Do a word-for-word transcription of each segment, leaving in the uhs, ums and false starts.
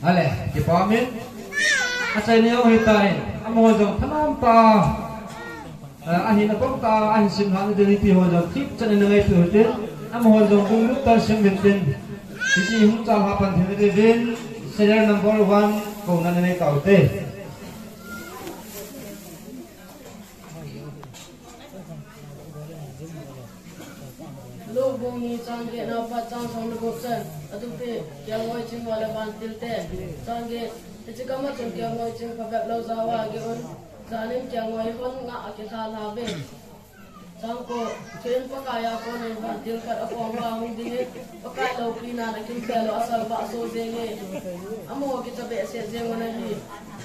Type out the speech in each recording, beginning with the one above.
Ale, kipa min. Achaina jong hitan, amaho jong thanom tah a, ahin apom tah a, ahin sim lhah nading ipi ho jong thip chan in angaito utin, amaho jong lunglut tah a sim utin, hiche hung chalhah pan thei nading uvin, serial number one, kouna nanei taute. Luke bung ni chang get na pat chang som le gup chan. Athupi, Kelngoi chingho le vantil te. Chang get, hiche gam a chun kelngoi ching phabep lou jao a ageh un, jan in kelngoi hon nga akilha lha uve. Chang ko, chuin Pakai a kon in vantil khat akom uva ahung ding in, Pakai loupina in akimpel u asalvah soh jenge. Amaho kicha behseh jeng un ahi.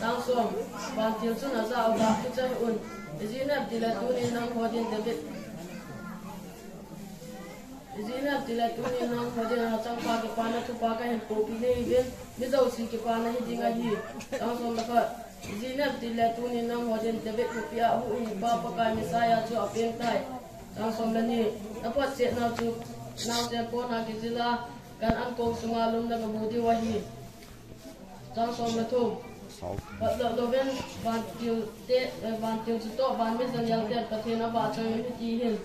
Chang som, vantil chun ajah uva, kicha hih un. Ijeh inem itile tunin nangho din David, ijeh inem itile tunin nangho din hachangpa kipana thupha kahin pohpeh nahiuvin, mi jouse kipana hiding ahi. Chang som le khat, ijeh inem itile tunin nangho din David khopi a huhhingpa Pakai Messiah chu apeng tai. Chang som le ni, naphotchetnau chu naosen pon a kijil a, gan-an kong sunga lum nagamu diu ahi. Chang som le thum. Phat lou louvin vantil te, eh, vantil chutoh van mi jangel ten Pathen avahchoi un hiti hin.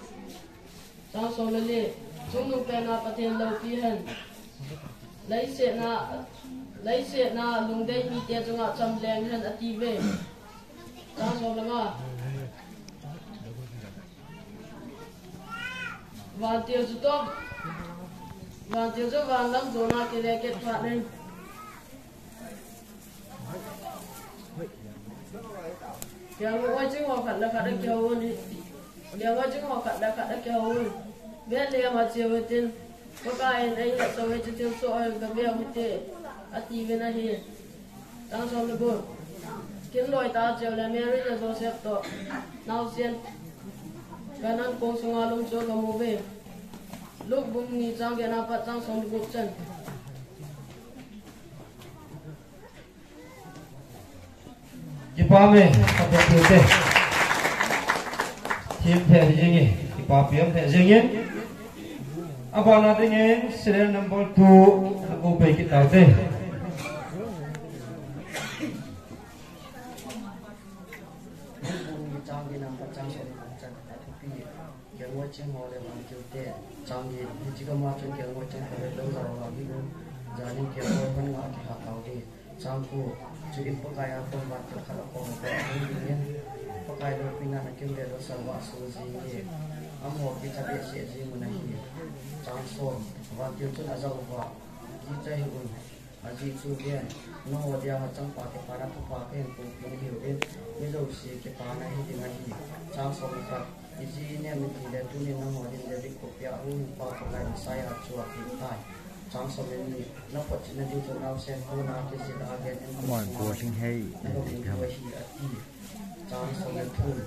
Chang som le li. Chungnung pen a Pathen loupi hen. Leiset a, leiset a lungdei mite chunga chamleng hen atiuve. Chang som le nga. Vantil chutoh, vantil chu van lam jona kile kit phat in, kelngoi chingho khat le khat akihou un, kelngoi chingho khat le khat akihou un, Bethlehem a cheu hitin, Pakai in eihetsoh u hiche thilsoh hi gaveu hite, atiuvin ahi. Chang som le gup. Kin loi tah a acheu le Mary le Joseph toh naosen gan-an kong sunga lum chu agamu uve. Luke bung ni chang get na pat chang som le gup chan. Kipa min, ka pe pe te. Thim thei jing e, kipa pi um thei jing in. Abana dingin serial number two, nago pe kit taute. Chang get na pat chang som le gup chan, athupi. Kelngoi chingho le vantil te. Chang get, hiche gam a chun kelngoi ching phabep lou jao a ageh un, jan in kelngoi hon nga akilha lha uve. Chang ko, chuin Pakai a kon vantil khat akom uva ahung ding in, Pakai loupina in akimpel u asalvah soh jenge. Amaho kicha behseh jeng un ahi. Chang som, vantil chun ajah uva, kicha hih un. Ajeh chu ven, nangho dia hachangpa kipana thupha kahin pohpeh nahiuvin, mi jouse kipana hiding ahi. Chang som le khat. Ijeh inem itile tunin nangho din David khopi a huhhingpa Pakai Messiah chu apeng tai. Chang som le ni. Naphotchetna diu chu naosen pon a kijil a, gan-an kong sunga lum nagamu diu ahi, ati. Chang som le thum.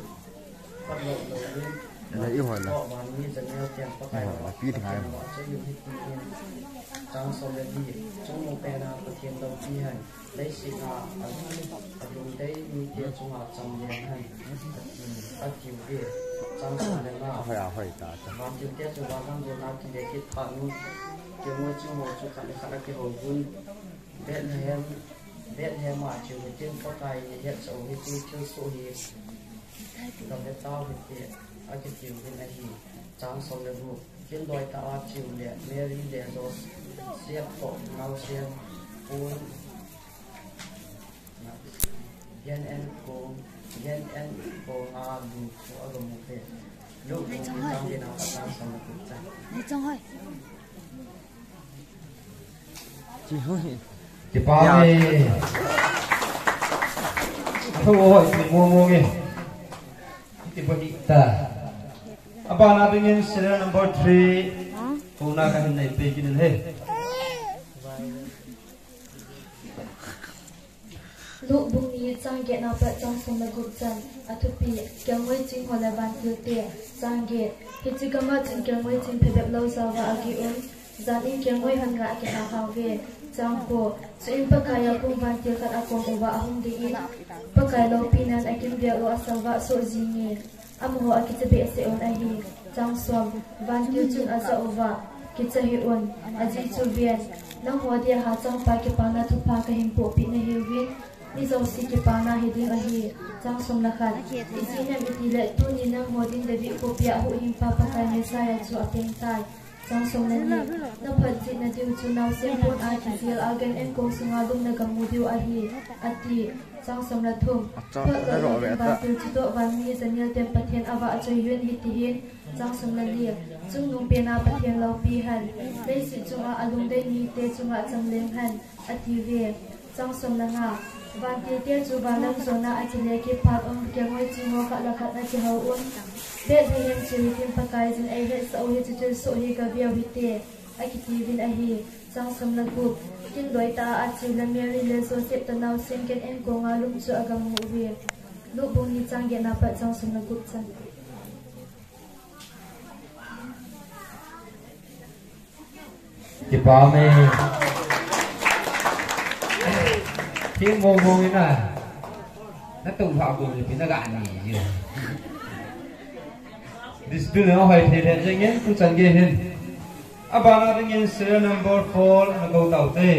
Phat lou louvin, vantil chutoh van mi jangel ten Pakai, Pathen avahchoi un hiti hin. Chang som le li. Chungnung pen a Pathen loupi hen. Leiset a, a, alungdei mite chunga chamleng hen, atiuve. Chang som le nga. Vantil te chu van lam jona kile kit phat un, kelngoi chingho chu khat le khat akihou un, Bethlehem, Bethlehem a acheu hitin, Pakai in eihetsoh u hiche thilsoh hi gave tau hite, akitiuvin ahi. Chang som le gup. Kin loi tah a acheu le Mary le Joseph toh naosen pon, gan-an kong, gan-an kong a lum chu agamu uve. Luke bung ni chang get na pat chang som le gup chan. Kipa min. Athu hoi ti mo mo nge. Kipa hita. Abana dingin serial number three. Kouna kahin nei pe kit in ahi. Luke bung ni chang get na pat chang som le gup chan. Athupi, kelngoi chingho le vantil te. Chang get. Hiche gam a chun kelngoi ching phabep lou jao a ageh un, jan in kelngoi hon nga akilha lha uve. Chang ko. Chuin Pakai a kon vantil khat akom uva ahung ding in, Pakai loupina in akimpel u asalvah soh jenge. Amaho akicha behseh un ahi. Chang som. Vantil chun ajah uva, kicha hih un, ajeh chu ven, nangho dia hachangpa kipana thupha kahin pohpeh nahiuvin, mi jouse kipana hiding ahi. Chang som le khat. Ijeh inem itile tuni nangho din David khopia huhhingpa Pakai Messiah chu apengtai. Chang som le ni. Naphatchetna diu chu naosen pon a kijel a gan-an kong sunga lum nagamu diu ahi, ati. Chang som le thum. Phat lou in vantil chutoh vanmi Daniel ten Pathen avahchoi un hitihin, chang som le li, chungnung pena Pathen loupi hen, leiset chunga alungdei mite chunga chamleng hen, atiuve. Chang som le nga. Vantilte chu van lam jona akile kit phat un, kelngoi chingho khat le khat akihou un, Bethlehem cheu hitin, Pakaiyin eihetsah u hiche thilsoh hi gaveu hite, akitiuvin ahi. Chang som le gup. Kin loitah a acheu le Mary le Joseph toh naosen gan-an konga lum chu agamu uve. Luke bung ni chang get na pat chang som le gup chan. Kipah e. Thim mong mong in a. Natou lhah bou le pi naga ni ji. Discipline ahoi thei thei jeng in tuchan gei hin. Abana dingin serial number four nakou taute.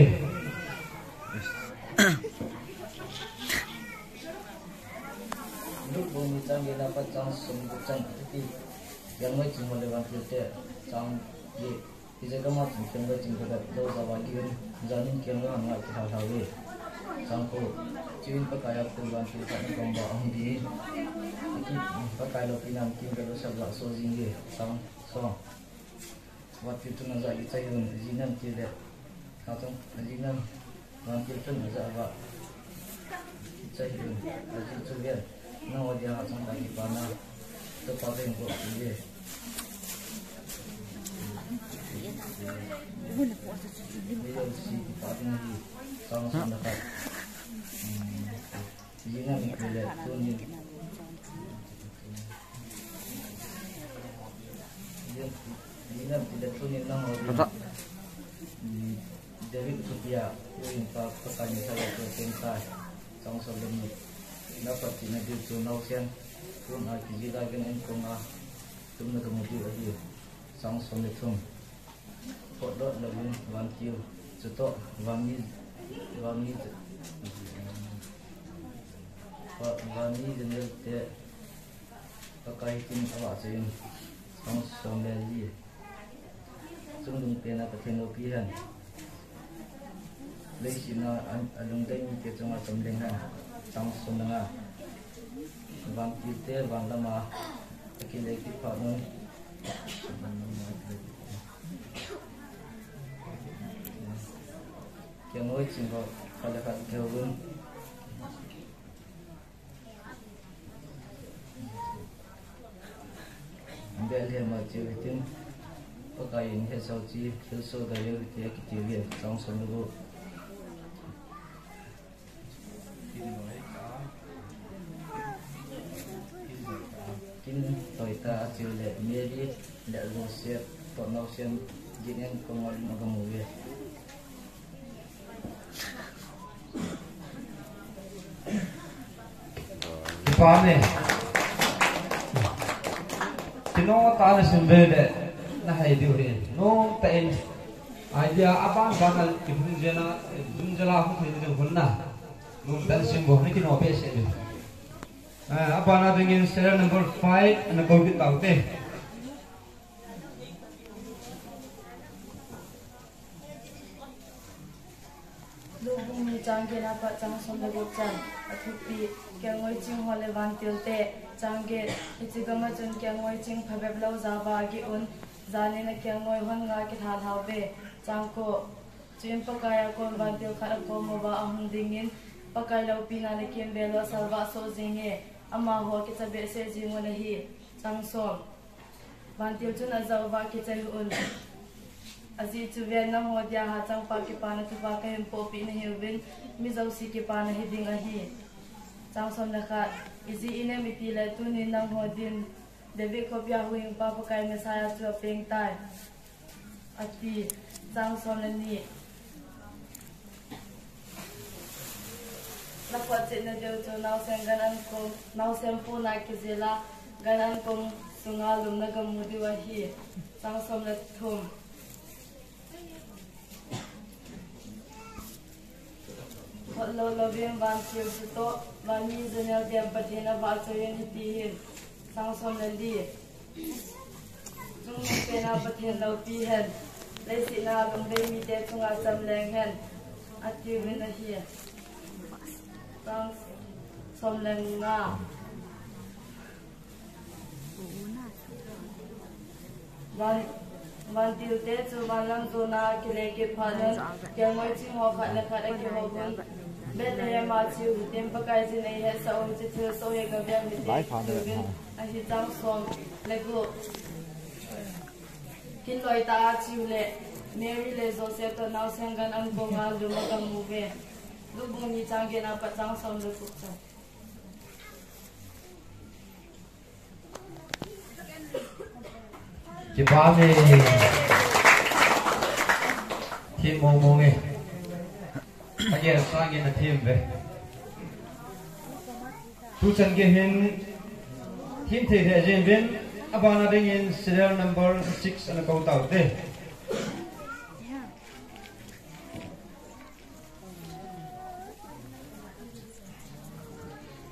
Luke bung ni chang get na pat chang som le gup chan, ati. Kelngoi chingho le vantilte, chang get. Hiche gam a chun kelngoi ching phabep lou jao va ageh un, jan in kelngoi hon nga akilha lhau ve. Chang ko. Chuin Pakai a kon vantil khat akom uva ahung dingin, Pakai loupina in akimbel u salvah soh jenge. Chang som. Vantil chun ajah, kicha hih un, ijeh inem itile, hachang, ijeh inem, vantil chun ajah uva, kicha hih un, ajeh chu ven, nangho dia hachangpa kipana thupha kahin pohpeh nahiuve. Mi jouse kipah ding ahi. Chang som le khat. Hmm. Ijeh inem itile tuni, ijeh inem itile tuni nangho din, mm, David khopia huhhingpa Pakai Messiah chu apengtai. Chang som le ni. Naphatchetna diu chu naosen pon a kijel a gan-an konga lum nagamu diu ahi. Chang som le thum. Photlot louvin vantil chutoh vanmi, vanmi, vanmi Daniel te Pakai hitin avahchoi un. Chang som le li. Chungnung pena Pathen loupi hen, leiset a alungdei mite chunga chamleng hen. Chang som le nga. Vantilte van lama akile kit phat un, kelngoi chingho khat le khat akihou un, Bethlehem a cheu hitin, Pakaiyin eihetsah u hiche thilsoh gaveu hite, akitiuve. Chang som le gup. Kin loitah a acheu le Mary le Joseph toh naosen gan-an konga lum agamu uve. Kipah e. Kinom tah a nasim uve le nahai diu ahi. Nom tah in idea aban ban a kihung jeng a, jung jal a hung thei ding hung na. Nom tah in sim uvo, nakinom behseh diu. Ah, abana dingin serial number five, nakou kit taute. Luke bung ni chang get na pat chang som le gup chan. Athupi, kelngoi chingho le vantilte. Chang get. Hiche gam a chun kelngoi ching phabep lou jao va ageh un, jan in akelngoi hon nga akilha lhau ve. Chang ko. Chuin Pakai a kon vantil khat akom uva ahung dingin, Pakai loupina in akimbel u asalvah soh jenge. Amaho akicha behseh jeng un ahi. Chang som. Vantil chun ajah uva, kicha hih un. Ajeh chu ven, nangho dia hachangpa kipana thupha kahin pohpeh nahiuvin, mi jouse kipana hiding ahi. Chang som le khat. Ijeh inem itile tunin nangho din David khopia huhhingpa Pakai Messiah chu apengtai, ati. Chang som le ni. Naphatchetna diu chu naosen gan-an kong, naosen pon a kijel a Gan an kong sunga lumna gamu diu ahi. Chang som le thum. Hot lo lovin vantil suto, vanmi janel tiam Pathen avahchoi in hiti hin. Chang som le li. Chungnung pena Pathen loupi hen. Leiset a alungdei mite chunga chamleng hen. Atiuvin ahi. Chang som le nga. Van, vantil te chu vanlam jona akile kit phat un, kelngoi ching ho khat le khat akihou un. Bethlehem a cheu hitin, Pakaiyin eihetsah u hiche thilsoh hi gavel hite, atiuvin ahi. Chang som le gup. Kinloi tah a cheu le Mary le Joseph toh naosen gan an konga lum agamu uve. Luke bung ni chang get na pat chang som le gup chan. Kipa e. Thim mong mong e. Agel sangin athim uve. Tuchan gei hin thim thei thei jeng uvin, abana dingin serial number six ana kou taute.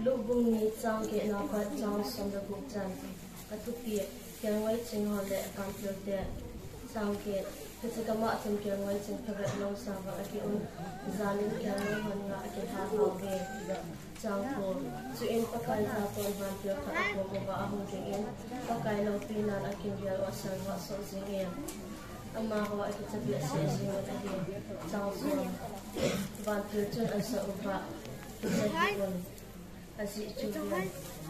Luke bung ni chang get na pat chang som le gup chan. Athupi, kelngoi ching ho le vantil te. Chang get, hiche gam a chun kelngoi ching phabep lou sa vang ahi un, jan in kelngoi hon nga akilha hao uve. Chang ko, chuin Pakai jabol vantil khat akom uva ahung dingin, Pakai loupinan akinggel u asalvah soh jingin, amaho akicha behseh jing un ahi. Chang som, vantil chun asah uva, Kicha hih un, ajeh chu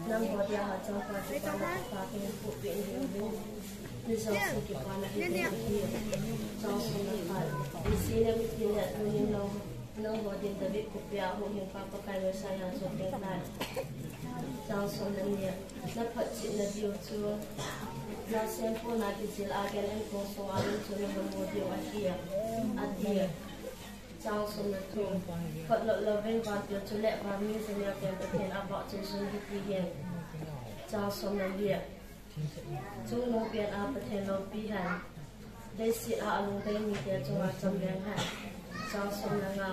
nangho dia hachangpa kipana thupha kahin pohpeh nahiuvin, mi jouse kipana hiding ahi. Chang som le khat, ijeh inem itile tunin nangho din David khopia huhhingpa Pakai Messiah chu ateng tai. Chang som le ni, naphotchetna diu chu naosen pona kijil a gan an kong sunga lum chu nagamu diu ahi, ati. Chang som le thum, hot lo lovin vantil chule vanmi janel tiam Pathen avahchoi in hiti hin. Chang som le li. Chungnung pena Pathen loupi hen. Leiset a alungdei mite chunga chamleng hen. Chang som le nga.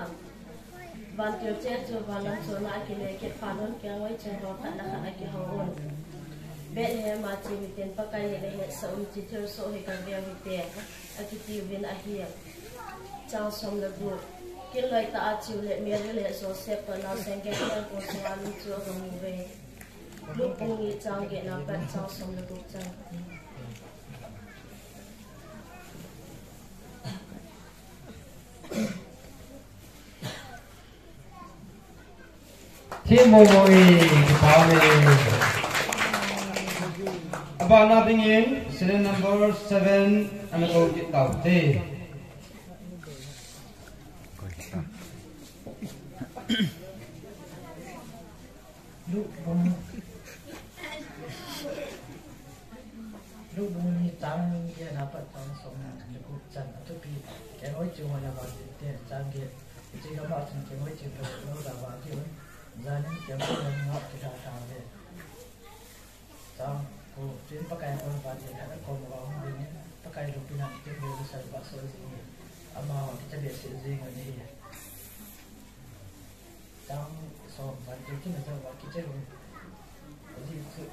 Vantil te chu vanlam jona akile kit phat un, kelngoi ching ho khat le khat akihou un. Bethlehem a cheu hitin, Pakaiyin eihetsah u hiche thilsoh hi gavel hite, akitiuvin ahi. Chang som le gup. Kinloi tah a cheu le Mary le Joseph toh naosen gan an kong sunga lum chu agamu uve. Luke bung ni chang get na pat chang som le gup chan. Thim mong mong e, kipa e. Abana dingin serial number seven ana kou kit taute. Luke bung, Luke bung ni chang get na pat chang som le gup chan. Athupi, kelngoi ching ho le vantil te. Chang get, hiche gam a chun kelngoi ching phabep lou sa vang ahi un, jan in kelngoi hon nga akilha hao uve. Chang ko, chuin Pakai jabol vantil khat akom uva ahung dingin, Pakai loupinan akinggel u asalvah soh jingin, amaho akicha behseh jing un ahi. Chang som, vantil chun ajah uva, Kicha hih un, ajeh chu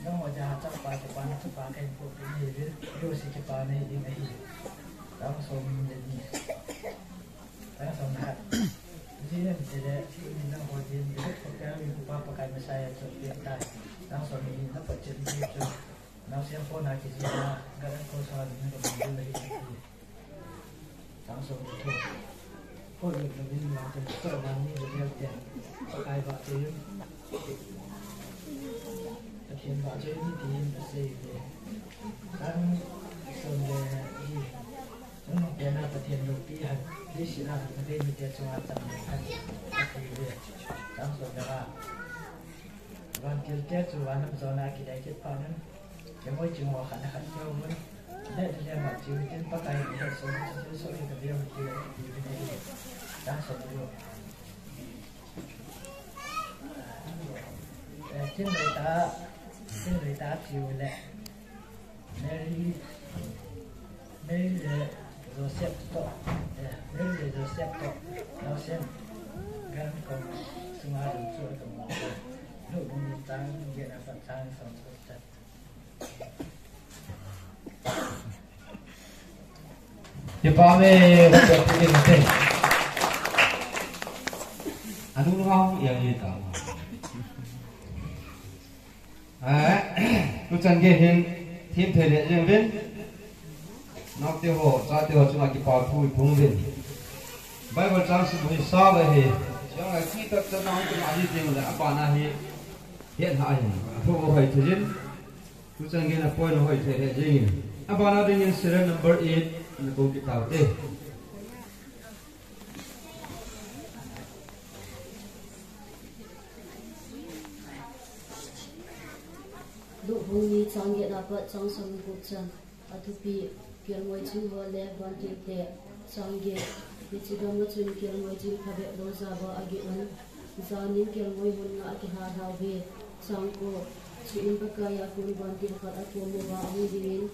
nangho dia hachangpa kipana thupha kahin pohpeh nahiuvin, mi jouse kipana hiding ahi. Chang som le ni. Chang som le khat. Ijeh inem itile tunin nangho din David khopia huhhingpa Pakai Messiah chu ateng tai. Chang som le li. Naphotchetna diu chu naosen pona kijil a gan an kong sunga lum chu nagamu diu ahi, ati. Chang som le thum. Hot lo lovin vantil chule vanmi janel tiam Pakai avahchoi in, Pathen vahchoi in hiti hin asei uve. Chang som le li. Chungnung pena Pathen loupi hen. Leiset a alungdei mite chunga chamleng hen, atiuve. Chang som le nga. Vantil te chu vanlam jona akile kit phat un, kelngoi ching ho khat le khat akihou un. Bethlehem a cheu hitin, Pakaiyin eihetsah u hiche thilsoh hi gavel hite, akitiuvin ahi. Chang som le gup. Eh, kinloi tah a Sin rita piu le Mary, Mary le Joseph to, eh, Mary le Joseph to, naosen gan kong sunga dum chu ka mo. Luke bung ni chang get apat chang som ko chat. Kipa me, kipa me. Anu ngau yang ni ta. Eh, tuchan gei hin thim thei le jeng uvin. Naote ho, chate ho chunga kipa thu i phong uvin. Bible chang sibui sa ve hi. Chang a kitat chan na hung tuna hi jeng le abana hi. Hian ha hin. Thu ho hoi thei jin. Tuchan gei na point hoi thei le jeng in. Abana ding in serial number eight. Na kong kit tau te. Luke bung ni chang get apat chang som le gup chan. Athupi, kelngoi ching ho le vantil te. Chang get, hiche gam a chun kelngoi ching phabep lou jao va ageh un. Jan in kelngoi hon nga akihal hal uve. Chang ko, chuin Pakai a kon vantil khat akom uva ahung ding in,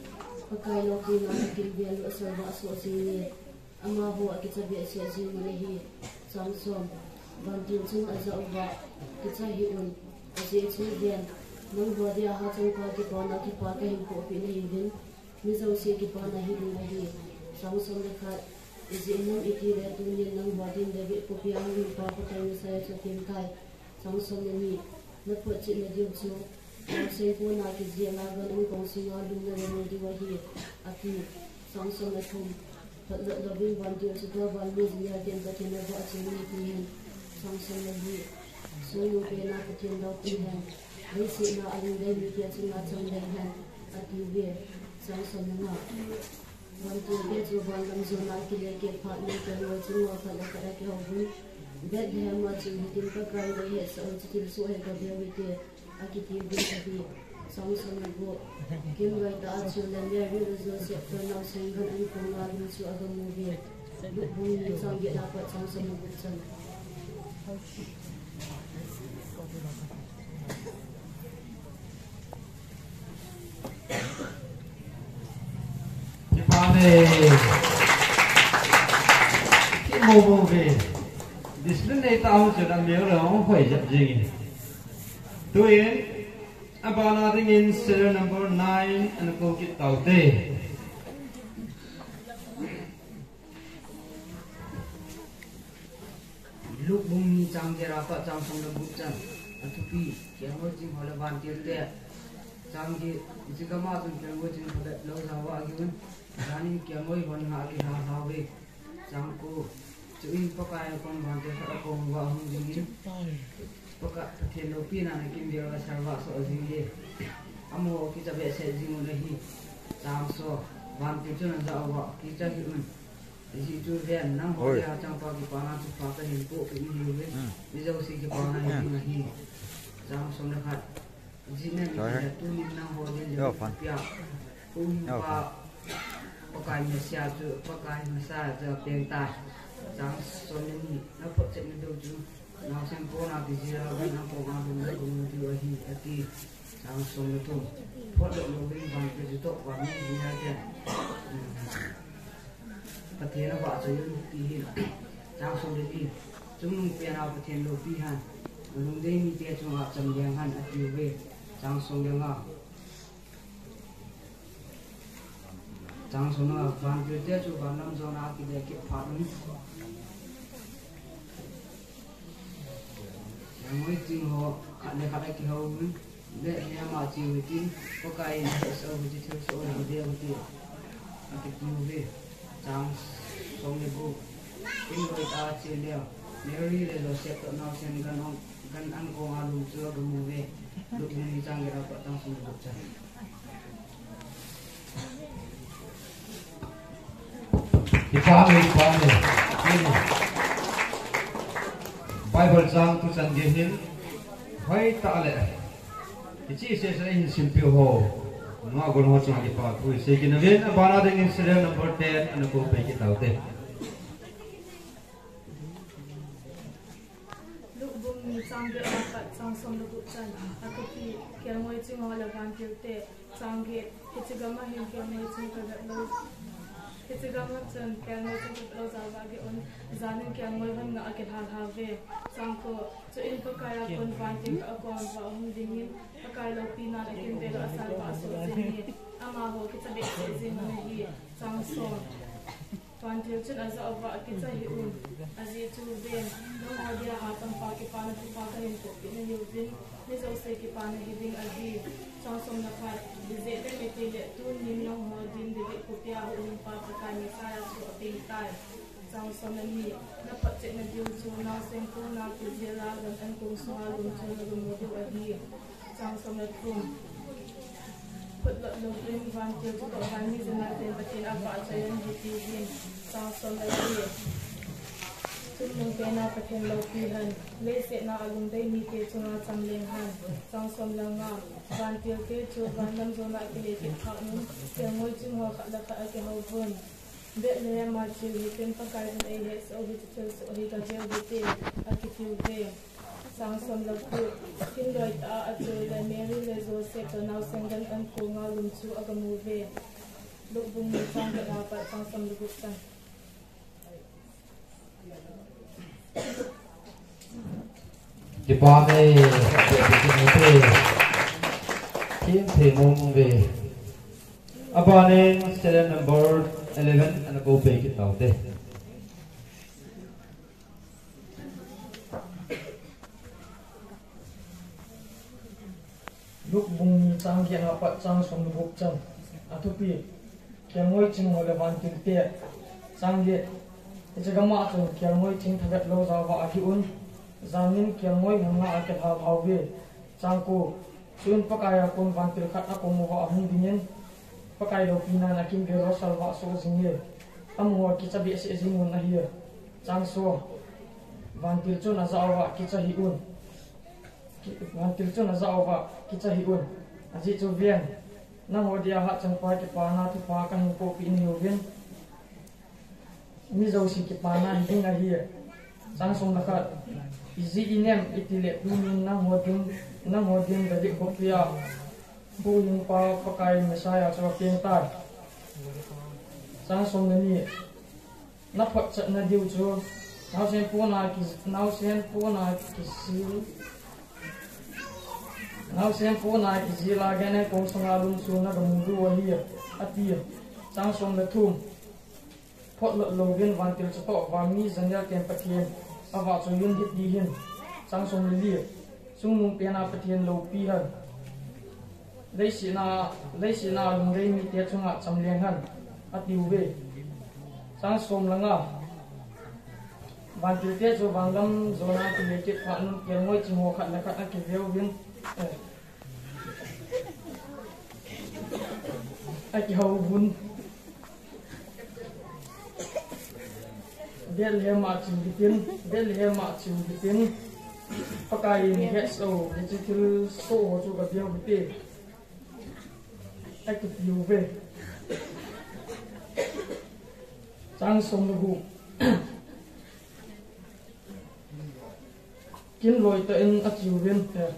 Pakai loupina a kimvel u asalvah soh jing e. Amaho akicha behseh jing un ahi. Chang som, vantil chun ajah uva, kicha hih un, ajeh chu ven, nangho dia hachangpa kipana kipah kahin pohpeh nahiuvin, mi jouse kipana hiding ahi. Chang som le khat, ijeh inem itile tunin nangho din David khopia hung hipa Pakai Messiah chu apen tai. Chang som le ni, naphotchetna diu chu, naosen kona kijel a gan ankong sunga lum nagamu diu ahi, ati. Chang som le thum, phatlot louvin vantil chutoh van mi jingel ten Pathen avahchoi un ati hen. Chang som le li, songnu pena Pathen loupi hen, leiset a alungdei mite chunga chang leng hen, ati uve. Chang som le nga, vantil te chu van lam jona akile kit phat in kelngoi ching ho khat le khat akihouvin, Bethlehem a chun hitin Pakai nei hetsah u chu thilsoh hi gaveu hite, akiti uvin ahi. Chang som le gup, kimvel tah a chun le Mary le Joseph toh naosen gan ankong a lum chu agamu uve. Luke bung ni chang get apat chang som le gup chan. Kipa me. Kimo mo ve. Discipline nei ta hung chun amel le hung hoi jep jing in. Tuin, abana ding in serial number nine ana kong kit tau te. Luke bung ni chang get apat chang som le gup chan. Athupi, kelngoi ching ho le vantil te. Chang get, hiche gam a chun kelngoi ching phabep lou jao va ageh un. Jan in kelngoi hon nga akihal hal uve. Chang ko, chuin Pakai a kon vantil khat akom uva ahung ding in, Pakai Pathen loupina a kimvel u asalvah soh jing e. Amaho akicha behseh jing un ahi. Chang som, vantil chun ajah uva, kicha hih un. Ajeh chu ven, nangho dia hachangpa kipana chu pha kahin pohpeh nahiuvin, mi jouse kipana hiding ahi. Chang som le khat, ijeh inem itile tunin nangho din David khopia hung hipa Pakai Messiah chu, Pakai Messiah chu apen tai. Chang som le ni, naphotchetna diu chu, naosen kona kijel a gan ankong a lum nagamu diu ahi, ati. Chang som le thum, phatlot louvin vantil chutoh van mi jingel ten Pathen avahchoi un ati hin. Chang som le li, chungnung pena Pathen loupi hen, alungdei mite chunga chang leng hen ati uve. Chang som le nga, chang som le nga, vantil te chu van lam jona akile kit phat un, kelngoi ching ho khat le khat akihouvin, Bethlehem a cheu hitin, Pakai in hetsah u chu thilsoh hi gaveu hite, akiti uve. Chang som le gup, kimvel tah a chun le Mary le Joseph toh naosen gan ankong a lum chu agamu uve. Luke bung ni chang get apat chang som le gup chan. Kipa me, kipa me. Bible chang tuchan gei hin hoi tah le. Hiche session a hin simpiu ho, nungah gol ho chunga kipa thu isei kit uvin, abana ding in serial number ten ana kong peh kit tau te. Chang get apat chang som le gup chan. Athupi, kelngoi ching ho le vantil te. Chang get, hiche gam a hin kelngoi ching phabep lou. Hiche gam a chun kelngoi ching phabep lou jeh a age un. Jan in kelngoi hon nga akilha lha uve. Chang ko, chuin Pakai a kon vantil khat akom uva ahung ding in, Pakai loupina in akimvel u asalvah asoh jing e. Amaho kicha behseh jing un ahi. Chang som. Vantil chun ajah uva, kicha hih un. Ajeh chu ven, nangho dia hatah pa kipana thupha kahin pohpeh nahiuvin, mi jouse kipana hiding ahi. Chang som le khat, ijeh inem itile tunin nangho din David khopia huhhingpa Pakai Messiah chu apeng tai. Chang som le ni, naphotchetna diu chu naosen kona kijel a gan-an kong sunga lum chu nagamu diu ahi. Chang som le thum. Phot lot louvin vantil chutoh van mi janel ten Pathen avahchoi un hiti hin. Chang som le li. Chungnung pena Pathen loupi hen. Leiset na a lungdei mite chunga chamleng hen. Chang som le nga. Vantil te chu van lam jona akile kit phat un, kelngoi ching ho khat le khat akihou vun. Bethlehem a cheu hitin, Pakai in eihetsah u hiche thilsoh hi gaveu hite, akitiu ve. Chang som le gup. Kinloi tah a acheu le Mary le Joseph toh naosen gan-an konga lum chu agamu ve. Luke bung ni chang get apat chang som le gup chan. Kipah e, kipah e. Thim thei mong mong ve. Abanin serial number eleven ana kou peh kit taute. Luke bung ni chang get apat chang som le gup chan. Athupi, kelngoi ching ho le vantil te. Chang get. Hiche gam a chun kelngoi ching phabep lou jeh a age un. Jan in kelngoi hon nga akilha lha uve. Chang ko. Chuin Pakai a kon vantil khat akom uva ahung ding in, Pakai loupina in akimvel u asalvah asoh jing e. Amaho kicha behseh jing un ahi. Chang som. Vantil chun ajah uva, kicha hih un. Ki-, vantil chun ajah uva, kicha hih un. Ajeh chu ven, nangho dia hatah pa kipana thupha kahin pohpeh nahiuvin, mi jouse kipana hiding ahi. Chang som le khat. Ijeh inem itile tunin nangho din, nangho din David khopia huhhingpa Pakai Messiah chu apeng tai. Chang som le ni. Naphotchetna diu chu naosen kona ki, naosen kona kijel, naosen kona kijel a gan-an kong sunga lum chu nagamu diu ahi, ati. Chang som le thum. Phot lot louvin vantil chutoh van mi janel ten Pathen avahchoi un hiti hin. Chang som le li. Chungnung pena Pathen loupi hen. Leiset na, leiset na a lungdei mite chunga chamleng hen, atiuve. Chang som le nga. Vantil te chu van lam jona akile kit phat un, kelngoi ching ho khat le khat akiveu vin, eh, akihou vun. Bethlehem a cheu hitin, Bethlehem a cheu hitin, Pakai in eihetsah u hiche thilsoh ho chu gaveu hite, akitiu ve. Chang som le gup. Kinloi tah in acheu vin, eh.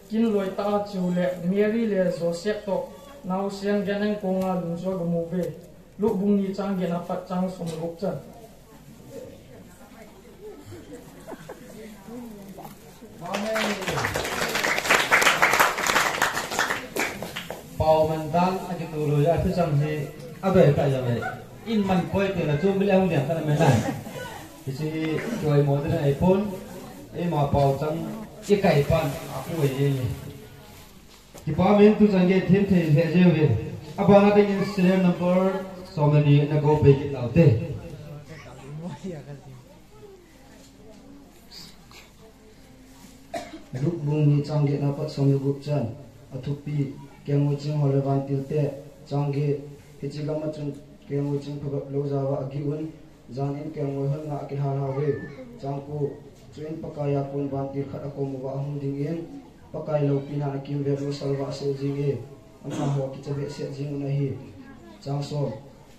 Kinloi tah a acheu le Mary le Joseph toh naosen gan-an konga lum chu agamu ve. Luke bung ni chang get apat chang som le gup chan. Pao man dan akitulu a thuchang hi abel ta jong le. In man koi te la chum bile hung lian ta na me na. Hiche hi koi mo de na ai pon. Eima pao chang i kai pan a pu ai ye. Kipah in thuchang gei thim thei he jeu ve. Abana dingin serial number som le ni na kou peh kit taute. Luke bung ni chang get na pat som le gup chan. Athupi, kelngoi ching ho le vantil te. Chang get, hiche gam a chun kelngoi ching phabep lou jeh a age un, jan in kelngoi hon nga akilha lha uve. Chang ko, chuin Pakai a kon vantil khat akom uva ahung ding in, Pakai loupina in akimvel u asalvah asoh jing e. Amaho kicha behseh jing un ahi. Chang som,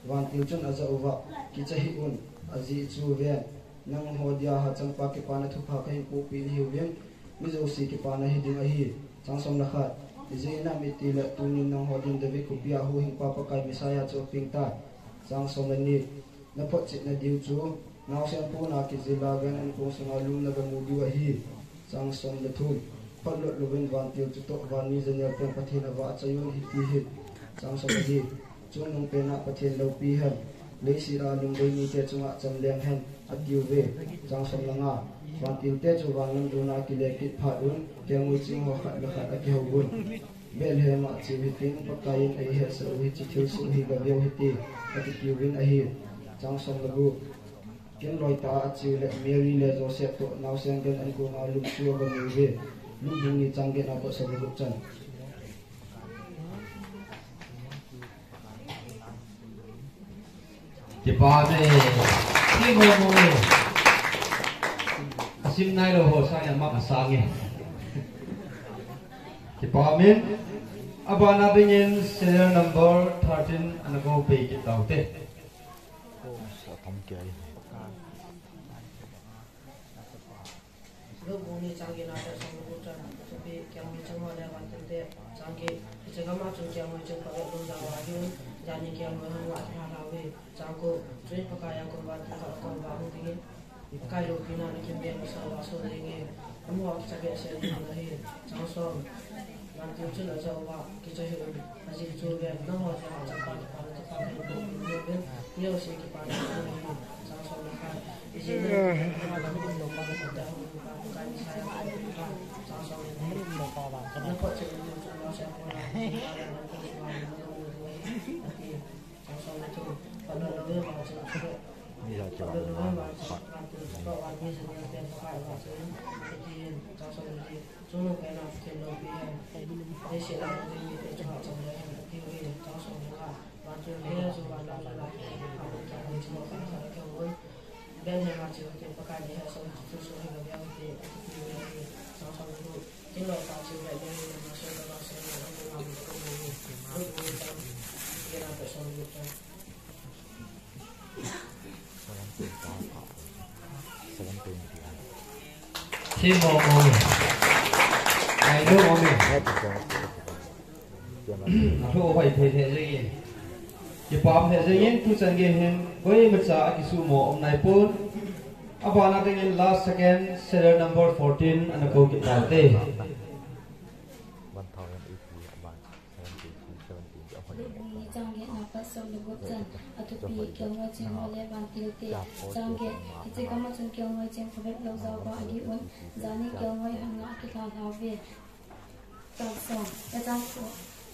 vantil chun ajah uva, kicha hih un, ajeh chu ven, Nangho dia hachangpa kipana thupha kahin pohpeh nahiuvin, mi jouse kipana hiding ahi. Chang som le khat. Ijeh inem itile tunin nangho din David khopia huhhingpa Pakai Messiah chu apengtai. Chang som le ni. Naphotchetna diu chu naosen pon a kijil a gan ankong sunga lum nagamu diu ahi. Chang som le thum. Photlot louvin vantil chutoh van mi janel ten Pathen avahchoi un hiti hin. Chang som le li. Chungnung pena Pathen loupi hen, leiset a lungdei mite chunga chamleng hen, atiuve. Chang som le nga. Vantilte chu van lam jona akile kit phat un, kelngoi ching ho khat le khat akihou un, Bethlehem a cheu hitin, Pakai in eihetsah u hiche thilsoh hi gaveu hite, akitiuvin ahi. Chang som le gup. Kinloi tah a acheu le Mary le Joseph toh naosen gan ankong a lum chu agamu uve. Luke bung ni chang get na pat som le gup chan. Kipah e. Kimomo e. Asim nailou ho sanga mark asang e. Kipah e. Abana dingin serial number thirteen ana koupi kit taute. Luke bung ni chang get na pat som le gup chan, thupi, kelngoi ching ho le vantilte. Chang get. Hiche gam a chun kelngoi ching phabep lou jao a ahi un, jani kelngoi hon nga akilha lhauve. Chang ko. Chuin Pakai a kon vantil khat akon uva ahung dingin, Pakai loupina nakimvel masang uva asoh jenge, amaho akicha behseh jeng ahi. Chang som. Vantil chun ajah uva, kicha hih un, ajeh chu ven, nangho dia hachangpa kipana thupha kahin pohpeh nahiuvin, mi jouse kipana hiding ahi. Chang som le khat. Ijeh inem itile tunin nangho din David khopia huhhingpa Pakai Messiah chu apengtai. Chang som le ni. Naphotchetna diu chu naosen pon a kijil a gan ankong sunga lum nagamu diu ahi, ati. Chang som le thum. Photlot louvin vantil chutoh, photlot louvin vantil chutoh van mi janel ten Pakai avahchoi un hiti hin. Chang som le li. Chungnung pena Pathen loupi hen, leiset a lungdei mite chunga chamleng hen, atiuve. Chang som le nga. Vantilte chu van lam jona akile kit phat un, kelngoi ching ho khat le khat akihou un, Bethlehem a cheu hitin, Pakai in eihetsah u hiche thilsoh hi gaveu hite, akitiuvin ahi. Chang som le gup. Kinloi tah a acheu le Mary le Joseph toh naosen gan ankong a lum chu agamu uve. Luke bung ni chang get na pat som le gup chan. Kimomo e. Ai lo mo e. Alou vai thei thei jengin. Kipah e jengin, tuchan gei hin koimacha akisuhmo um naipon. Abana dingin last second, serial number fourteen ana kou kit taute. Luke bung ni chang get na pat som le gup chan, athupi, kelngoi ching ho le vantilte. Chang get. Hiche gam a chun kelngoi ching phabep lou jao uva ahi un, jani kelngoi hon nga akilha lhauve. Chang som. Chang ko.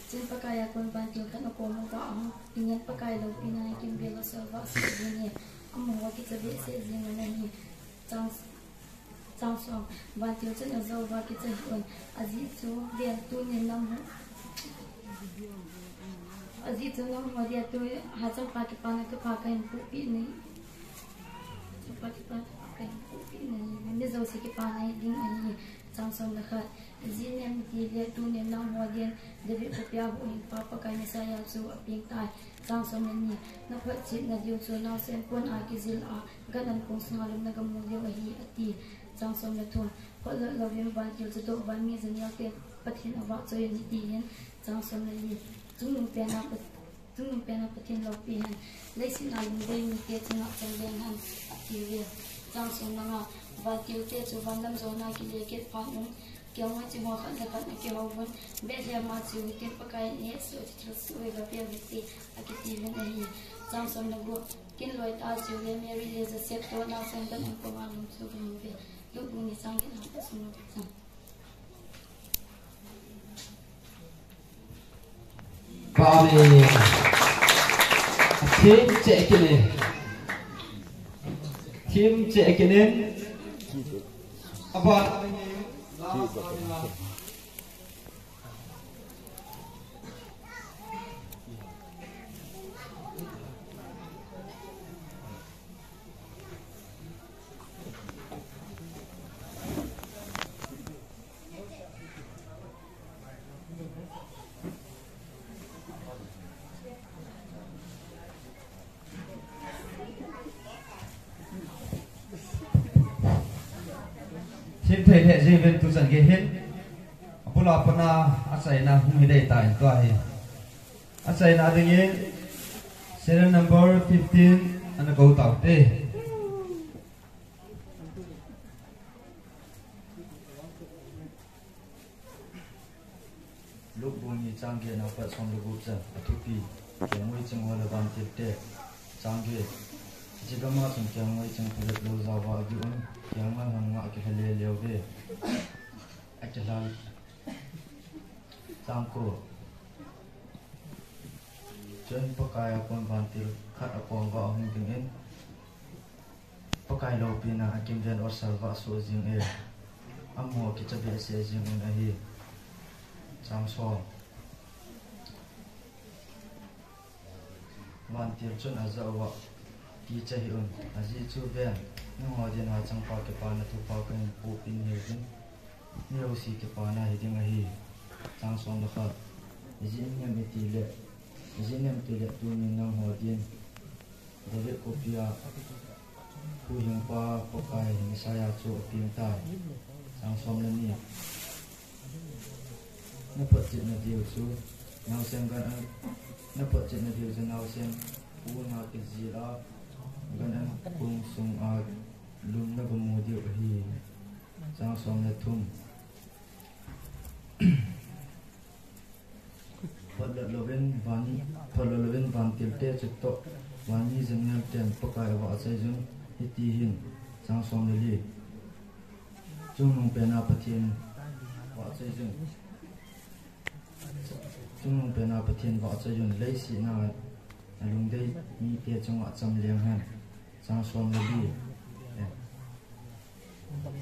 Chuin Pakai a kon vantil khat akon uva ahung dingin, Pakai loupina nakimvel masang uva asoh jenge, amaho akicha behseh jeng ahi. Chang Chang som. Vantil chun ajah uva, kicha hih un, ajeh chu ven, tunin nangho, ajeh chu nangho dia tu hachangpa kipana thupha kahin pohpeh nahi, hachangpa kipana thupha kahin pohpeh nahi, mi jouse kipana hiding ahi. Chang som le khat. Ijeh inem itile tunin nangho din David khopia huhhingpa Pakai Messiah chu apengtai. Chang som le ni. Naphotchetna diu chu naosen pon a kijil a gan ankong sunga lum nagamu diu ahi, ati. Chang som le thum. Photlot louvin vantil chutoh van mi janel ten Pathen avahchoi un hiti hin. Chang som le li. Chungnung pena Pat-, chungnung pena Pathen loupi hen, leiset a lungdei mite chunga chamleng hen, atiuve. Chang som le nga. Vantilte chu van lam jona akile kit phat un, kelngoi ching ho khat le khat akihou un, Bethlehem a cheu hitin, Pakai in eihetsah u hiche thilsoh hi gaveu hite, akitiuvin ahi. Chang som le gup. Kinloi tah a acheu le Mary le Joseph toh naosen gan ankong a lum chu agamu uve. Luke bung ni chang get na pat som le gup chan. Amen. Thim cheh kit in. Thim cheh kit in. Aban. Themthei lheh jeng uvin tuchan gei hin. Abul a pat a achaina hung hi dei tan tua hi. Achaina dingin serial number fifteen ana kou taute. Luke bung ni chang get na pat som le gup chan. Athupi, Kelngoi ching ho le vantil te. Chang get. Hiche gam a chun kelngoi ching phabep lou jeh uva agih un, kelngoi hon nga akilhale leu ve. Akilhal. Chang ko. Chun Pakai a kon vantil khat akom uva ahung dingin, Pakai loupina akimvel osal uva asoh jing e. Amaho kicha behseh jing un ahi. Chang som. Vantil chun ajah uva, kicha hih un, ajeh chu ven, nangho dinga changpa kipana thupha kahin pohpeh nahiuvin, mi jouse kipana hiding ahi. Chang som le khat. Ijeh inem itile, ijeh inem itile tunin nangho din David khopi a huhhingpa Pakai Messiah chu apeng tai. Chang som le ni. Naphotchetna diu chu naosen gan an, naphotchetna diu chu naosen pon a kijil a, gan an kong sunga lum nagamu diu ahi. Chang som le thum. Photlot louvin van, photlot louvin vantil te chutoh, van mi jengel ten Pakai avahchoi jun, hiti hin. Chang som le li. Chungnungpen a Pathen vahchoi jun. Chungnungpen a Pathen vahchoi jun, leiset a alungdei mite chunga cham leng hen. Chang som le li. Eh.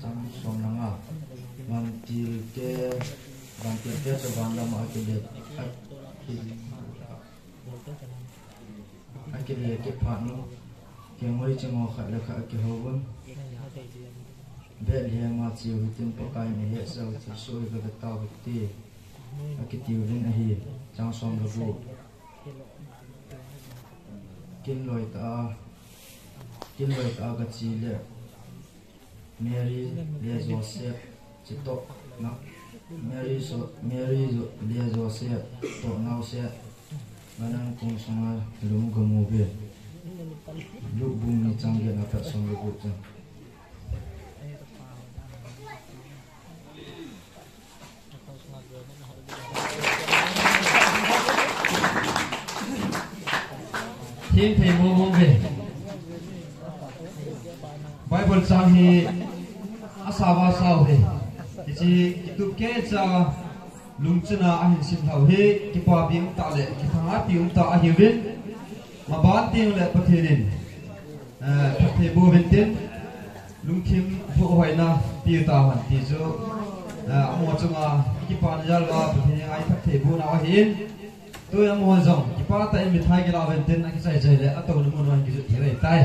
Chang som le nga. Vantil te, vantil te chu van lama akile, akile, akile kit phat un, kelngoi ching ho khat le khat akihou un, Bethlehem a cheu hitin, Pakai in eihetsah u thilsoh hi gave tau hite, akitiuvin ahi. Chang som le gup. Kin loi tah a, kin loi tah a gache le Mary le Joseph chutoh na, Mary so, Mary Jo-, le Joseph toh naosen gan an kong sunga lum gamu uve. Luke bung ni chang get na pat som le gup chan. Themthei mo mo ve. Bible chang hi asava sao hi. Hiche kitup keicha lungchuna ahin sim lhau hi kipapi umtah le kithangvahpi umtah ahiuvin. Maban teng le Pathen in, eh, phatthei boh uvin tin, lungthim thohhoina piu tahen ti chu, eh, amaho chunga kipana jal uva Pathen henga iphatthei boh nau ahin. Tua amaho jong kipah tah in mithai kila uvin tin, akichai chai le atouna mun uva kijot thei ahitai.